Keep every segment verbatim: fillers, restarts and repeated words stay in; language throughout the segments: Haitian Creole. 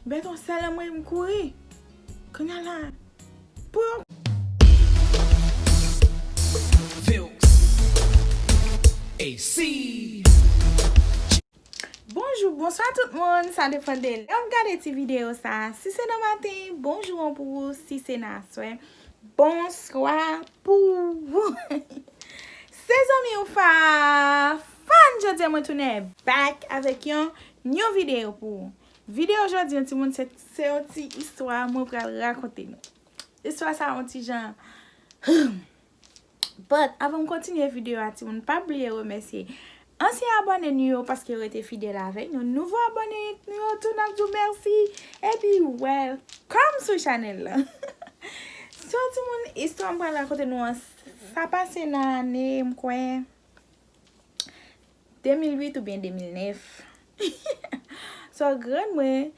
Beton sèl anmwe m kouri. Kounye a la. Pou yo. Bonjou, bonswa tout moun. Sa depann de lè w ap gade ti videyo sa. Si se nan maten, bonjou an pou ou. Si se nan aswè, bonswa pou ou. Se zanmi ou Fa Fan, jodi a mwen tounen back avèk yon new videyo pou ou. Videyo jodi an, timoun, se, se yon ti istwa mwen pral rakonte nou. Istwa sa yon ti jan. But, avan m kontinye videyo a, timoun, pa bliye remèsye ansyen abòne nou yo paske yo rete fidèl avèk nou. Nouvo abòne nou yo tou, n ap di w mèsi. Epi, welcome sou chanèl la. So, timoun, istwa m pral rakonte nou an, sa pase nan ane, m kwè, de mil uit oubyen de mil nèf. So, grann mwen,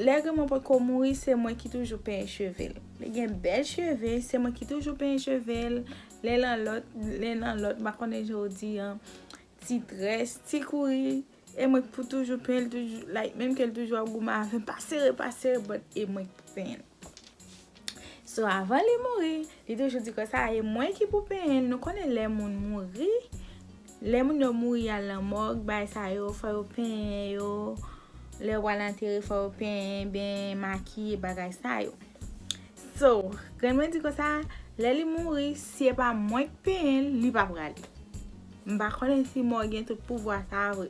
lè grann mwen potko mouri, se mwen ki toujou penyen cheve l. Li gen bèl cheve, se mwen ki toujou penyen cheve l. Lè nan lòt, lè nan lòt, m pa konnen jan w di an, ti très, ti kouri, e mwen k pou toujou penyen l, toujou, like, menm ke l toujou ap goumen avè m, pa sere, pa sere, but e mwen k pou penyen l. So, avan li mouri, li toujou di konsa, e mwen ki pou penyen l. Nou konnen lè moun mouri, lè moun yo mouri al nan mòg, bagay sa yo, fò yo penyen yo. Lè yo pral antere, fò yo penyen, ben, makiye, bagay sa yo. So, grann mwen di konsa, lè li mouri, si e pa mwen k penyen l, li pa prale. M pa konnen si mò gen tout pouvwa sa vre.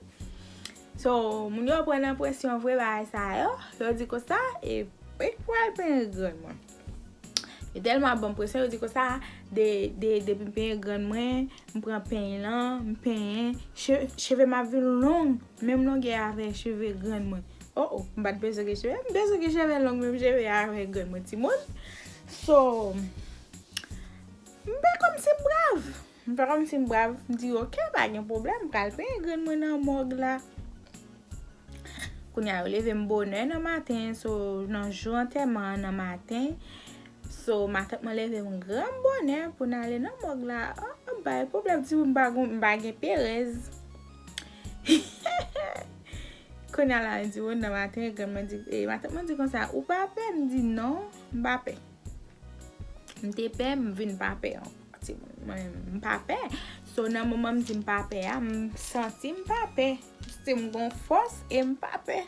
So, moun yo pran nan presyon vre bagay sa yo. Yo di konsa, e, e pral penyen grann mwen. Yo tèlman ap ban m presyon, yo di konsa, de, de, depi m penyen grann mwen, m pran peny lan, m penyen, che-, cheve m ap vin long, menm longè avè cheve grann mwen. Oh, oh, m pa t bezwen gen cheve, m bezwen gen cheve long, menm cheve avè grann mwen, timoun. So, m fè kòmsi m brav. M fè kòmsi m brav, m di, "Ok, pa gen pwoblèm, m pral penyen grann mwen nan mòg la." Kounye a, yo leve m bonè nan maten, so, nan jou antèman an nan maten. So, matant mwen leve m gran bonè pou n ale nan mòg la. Oh, oh, bay pwoblèm, timoun, m pa gon, m pa gen perèz. Kounye a la, m di, "Oh, nan maten," grann mwen di, e, matant mwen di konsa, "Ou pa pè?" M di, "Non, m pa pè." M te pè, m vin pa pè ankò. Timoun, mwen menm, m pa pè. So, nan moman m di m pa pè a, m santi m pa pè. M santi m gon fòs e m pa pè.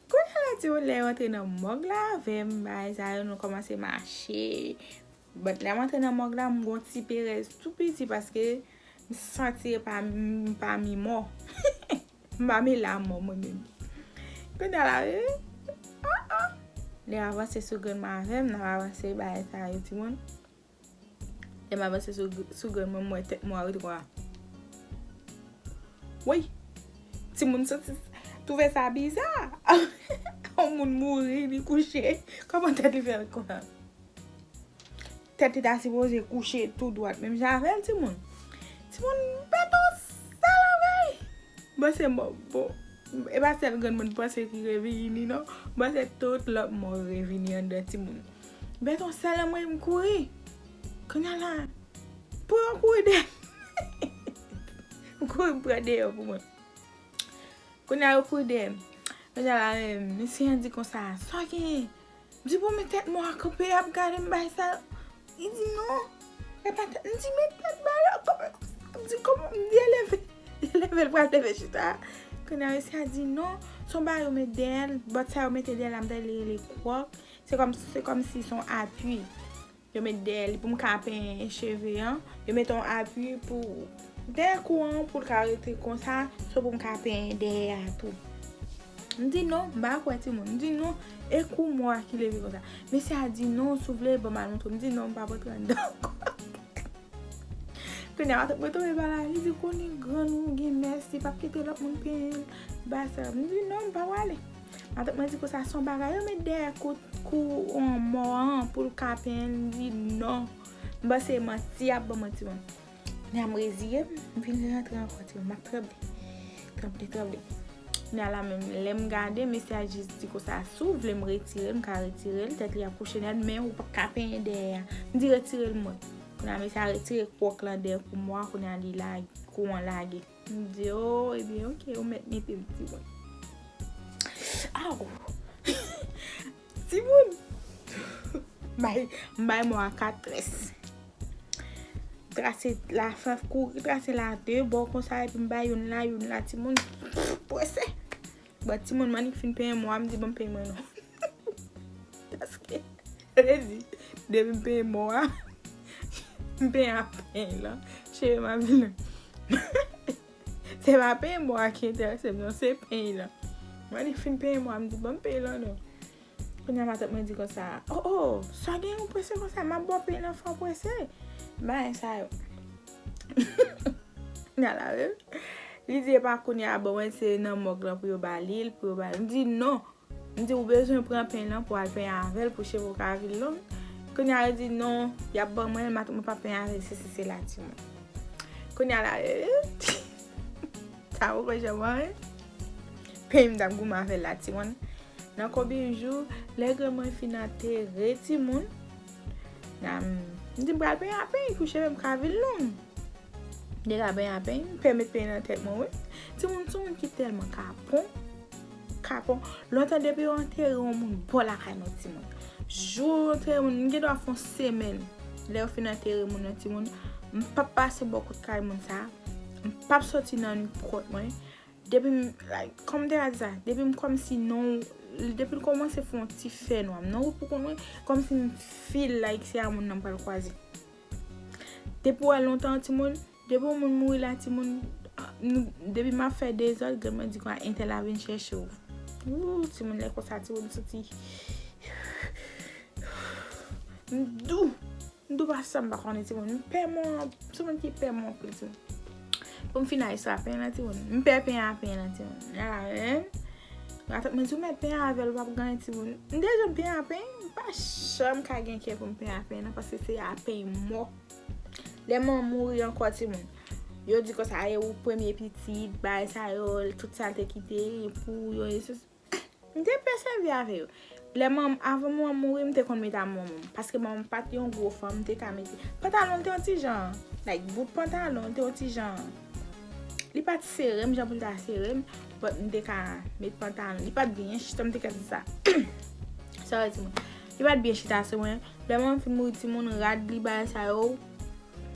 Kounye a la, timoun, lè yo antre nan mòg la avè m, bagay sa yo, nou kòmanse mache. But lè m antre nan mòg la, m gon ti perèz tou piti paske m santi e pa, m pa mi mò. M pa mi lamò mwen menm. Kounye a la, eh, ah, ah. Lè m avanse sou grann mwen avè m, n ap avanse bagay sa yo, timoun. Lè m avanse sou, sou grann mwen, m wè tèt mwen rete konsa. Woy! Timoun santi, twouve sa biza. Yon moun mouri, li kouche. Kòman tèt li fè konsa? Tèt li ta sipoze kouche tou dwat, menm jan avè l, timoun. Timoun, Beton sèl anmwe! Bon, se mò, bon, e pa sèl grann mwen panse ki revini, non. Bon, se tout lòt mò revini anndan, timoun. Beton sèl anmwe, m kouri. Kounye a la, pou yo kouri dèyè m. M kouri, m pran deyò pou mwen. Kounye a yo kouri dèyè m. Kounye a la, eh, mesye an di konsa, "Sa w genyen?" M di, "Bon, men tèt mò a kanpe, y ap gade m bay sa." Li di, "Non, e pa tèt." M di, "Men tèt bagay la kanpe konsa." M di, "Kòman?" M di, "E leve, e leve, l pral leve chita." Kounye a, mesye a di, "Non, se yon bagay yo met dèyè l, bòt sa yo mete dèyè la, m tande li rele kwòk. Se kòm, se kòmsi se yon apui." Yo met dèyè li pou m ka penyen cheve an. Yo met yon apui pou dèyè kou an pou l ka rete konsa, so pou m ka penyen dèyè a tou. M di non, m pa kwè timoun. M di non, e kou mò a ki leve konsa. Mesye a di non, si w vle, ban m al montre w. M di non, m p ap rantre anndan ankò. Kounye a, matant mwen tonbe pa la, li di, "Konnen grann ou gen mès, li p ap kite lòt moun penyen l." Ba sa, m di non, m pa prale. Matant mwen di konsa, "Se yon bagay yo met dèyè kou, kou yon mò an pou l ka penyen l." M di non. M panse manti y ap ban m, timoun. Kounye a m reziye m, m vin rantre ankò, timoun. M ap tranble. Tranble, tranble. Kounye a la menm, lè m gade, mesye a jis di konsa, "Si w vle m retire l, m ka retire l, tèt li ap kouche nèt, men ou p ap ka penyen dèyè a." M di, "Retire l mwen." Kounye a mesye a retire kwòk lan dèyè kou mò a, kounye a li lage, kou an lage. M di, "O, ebyen, oke, ou mèt mete l, timoun." Timoun, bay, m bay mò a katrès. Trase la, fè kouri trase la de bò konsa, epi m bay youn la, youn la, timoun, prese. Bon, timoun, m annik fin penyen mò a, m di, "Bon, m penyen mwen non." Paske, li di, depi m penyen mò a, m penyen a peny lan, cheve m ap vin. Se pa penyen mò a ki enterese m, non, se peny lan. M annik fin penyen mò a, m di, "Bon, m penyen lan non." Kounye a, matant mwen di konsa, "Oh, oh, sa gen yon prese konsa, m ap ba w peny lan fò prese." Bagay sa yo. N al avè l. Li di, "E pa kounye a, bon, mwen se nan mòg lan pou yo ba li l, pou yo ba li." M di, "Non." M di, "Ou bezwen pran peny lan pou al penyen avè l, pou cheve w ka vin long." Kounye a, yo di, "Non, y ap ban mwen l, matant mwen p ap penyen avè l, se, se, se la, timoun." Kounye a la, eh, sa ou konn jan mwen, eh? Peny m t ap goumen avè l la, timoun. Nan konbyen jou, lè grann mwen fin antere timoun, nan, m di, "M pral penyen a peny pou cheve m ka vin long." Deja penyen a peny, m pèmèt peny nan tèt mwen, wi. Timoun, timoun ki tèlman kapon, kapon. Lontan depi yo antere yon moun bò lakay nou, timoun. Jou yo antere moun, m gen dwa fè yon semèn. Lè yo fin antere moun nan, timoun, m p ap pase bò kote kay moun sa. M p ap soti nan nuit kont mwen. Depi m, like, kòman m te ka di sa? Depi m kòmsi non, depi l kòmanse fè yon ti fè nwa, m nan wout pou kont mwen, kòmsi m feel like se a moun nan m pral kwaze. Depi w wè lontan, timoun, depi yon moun mouri la, timoun, nou, depi m ap fè dezòd, grann mwen di kwa entèl la vin chèche w. Wou, timoun, lè konsa, timoun, m santi m dou. M dou pa sa m pa konnen, timoun. M pè mò, se moun ki pè mò anpil, timoun. Pou m fin al sa, penyen lan, timoun. M pè penyen a penyen lan, timoun. Ah, men. Matant mwen di, "Ou mèt penyen avè l, w ap genyen, timoun." M deja penyen a penyen, m pa janm ka gen kè pou m penyen a penyen lan, paske se a penyen mò. Lè manman m mouri ankò, timoun. Yo di konsa, "E ou premye pitit, bagay sa yo, tout sa l te kite pou yo, e se." M te pè sèvi avè yo. Lè manman, avan manman m mouri, m te konn met a manman m. Paske manman m pa t yon gwo fanm, m te ka mete. Pantalon l te yon ti jan, like, bout pantalon l te yon ti jan. Li pa t sere m, jan pou l ta sere m, but m te ka met pantalon. Li pa t byen chita, m te ka di sa. Sorry, timoun. Li pa t byen chita sou mwen. Lè manman m fin mouri, timoun, rad li, bagay sa yo,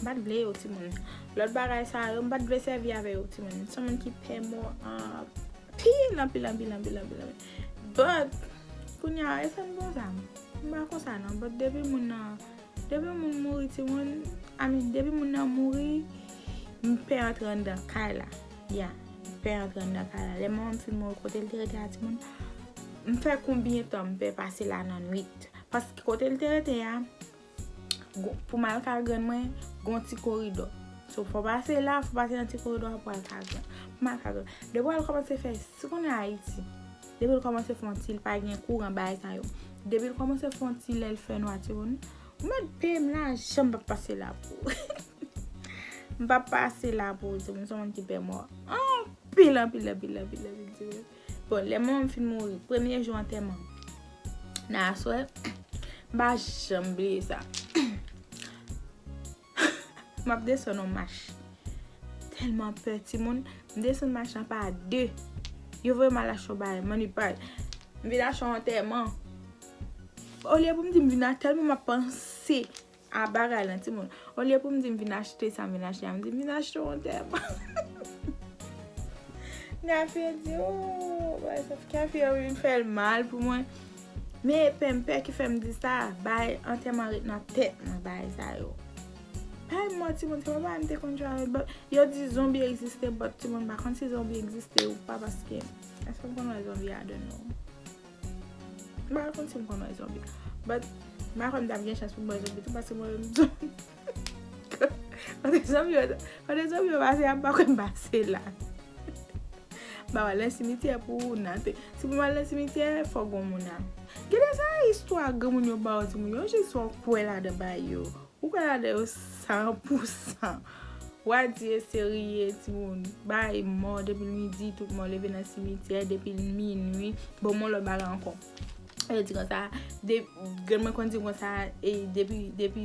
m pa t vle yo, timoun. Lòt bagay sa yo, m pa t vle sèvi avè yo, timoun. Se yon moun ki pè mò anpil, anpil, anpil, anpil, anpil, anpil. But, kounye a, e sa m konsa. M pa konsa, non. But, depi moun nan, depi moun mouri, timoun, I mean, depi moun nan mouri, m pè antre anndan kay la. Yeah, m pè antre anndan kay la. Lè manman m fin mouri, kote l te rete a, timoun, m fè konbyen tan m pè pase la nan nuit? Paske kote l te rete a, gon-, pou m al kay grann mwen, gon ti koridò. So, fò pase la, fò pase nan ti koridò a pou al kay grann. Pou m al kay grann. Depi w al kòmanse fè, si konnen Ayiti, depi l kòmanse fè yon ti, l pa gen kouran, bagay sa yo. Depi l kòmanse fè yon ti lè l fè nwa, timoun, ou mèt peye m lajan m p ap pase la pou ou. M p ap pase la pou ou, timoun, se yon moun ki pè mò. Anpil, anpil, anpil, anpil, anpil, timoun. Bon, lè manman m fin mouri, premye jou antèman, nan aswè, m pa janm bliye sa. M ap desann yon mach. Tèlman pè, timoun, m desann mach lan pa de. Yo voye m al achte yon bagay, money bag. M vin achte yon antèman. Olye pou m di m vin a, tèlman m ap panse a bagay lan, timoun. Olye pou m di m vin achte sa, m vin achte a, m di m vin achte yon antèman. Kafe di, oh, bagay sa, kafe yo vin fè l mal pou mwen. Men pè m pè ki fè m di sa, bay antèman ret nan tèt mwen, bagay sa yo. Bay mò, timoun, se pa bagay m te konn jwe avèk, but yo di zonbi egziste, but timoun, m pa konn si zonbi egziste ou pa, paske èske m konn wè zonbi? I don't know. M pa konn si m konn wè zonbi. But m pa konn m t ap gen chans pou m wè zonbi tou, paske mwen menm zonbi. Kote zonbi yo, kote zonbi yo pase, y ap pa kwè m pase la. M pa pral nan simityè pou nothing. Si pou m al nan simityè, fòk gon moun la. Gade sa istwa granmoun yo ba w, timoun, yo jis fè w kwè ladan bagay yo. Ou kwè ladan yo san pou san. W a di e serye, timoun. Bay mò depi midi, tout mò leve nan simityè, depi minwi. Bon, m yon lòt bagay ankò. Yo di konsa, de, grann mwen konn di konsa, e depi, depi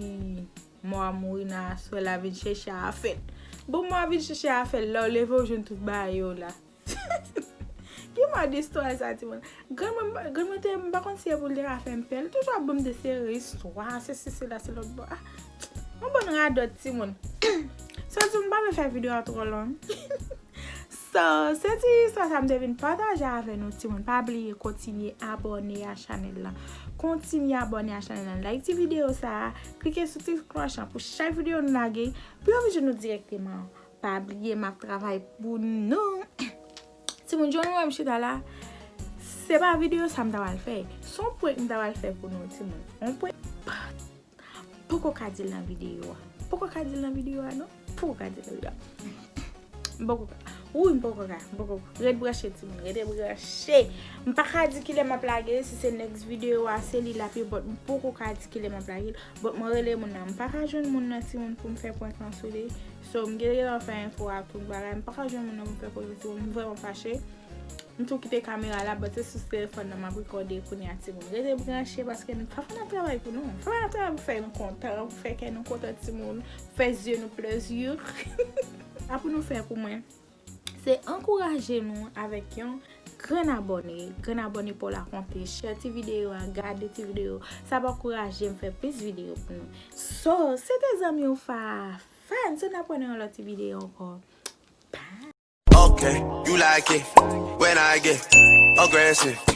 mò a mouri nan aswè, l a vin chèche afè l. Bon, mò a vin chèche afè l, lè w leve, w jwenn tout bagay yo la. Ki mòd istwa sa, timoun? Grann mwen, grann mwen te, m pa konn si e pou l te ka fè m pè. Li toujou ap ban m de seri istwa, se si, se la, se lòt bò. Ah, yon bann radòt, timoun. So, timoun, m pa vle fè videyo a twò long. So, se ti istwa sa m te vin pataje avè nou, timoun. Pa bliye kontinye abòne a chanèl la. Kontinye abòne a chanèl la. Like ti videyo sa a, klike sou ti klòch lan pou chak videyo nou lage, pou yo vin jwenn nou dirèkteman. Pa bliye, m ap travay pou nou. Timoun, jounen wè m chita la, se pa videyo sa m ta pral fè. Se yon prank m ta pral fè pou nou, timoun. Yon prank. M poko ka di l nan videyo a. M poko ka di l nan videyo a, non. M poko ka di l nan videyo a. M poko ka. Wi, m poko ka. M poko ka. Ret branche, timoun. Rete branche. M pa ka di kilè m ap lage, si se next videyo a, se li l ap ye, but m poko ka di kilè m ap lage l. But mwen rele moun nan. M pa ka jwenn moun nan, timoun, pou m fè prank lan sou li. So, m gentan fè enfo ak tout bagay. M pa ka jwenn moun nan pou m fè prank lan sou li. M vrèman fache. M tou kite kamera la, but se sou telefòn nan m ap rekòde kounye a, timoun. Rete branche paske nou pa fè n ap travay pou nou. Fè n ap travay pou fè nou kontan, pou fè kè nou kontan, timoun. Pou fè zye nou plezi. Sa pou nou fè pou mwen, se ankouraje nou avèk yon grenn abòne. Grenn abòne pa w la konte. Share ti videyo a, gade ti videyo. Sa ap ankouraje m fè plis videyo pou nou. So, se te zanmi w Fafan. So, n ap wè nan yon lòt ti videyo ankò. Okay, you like it when I get aggressive.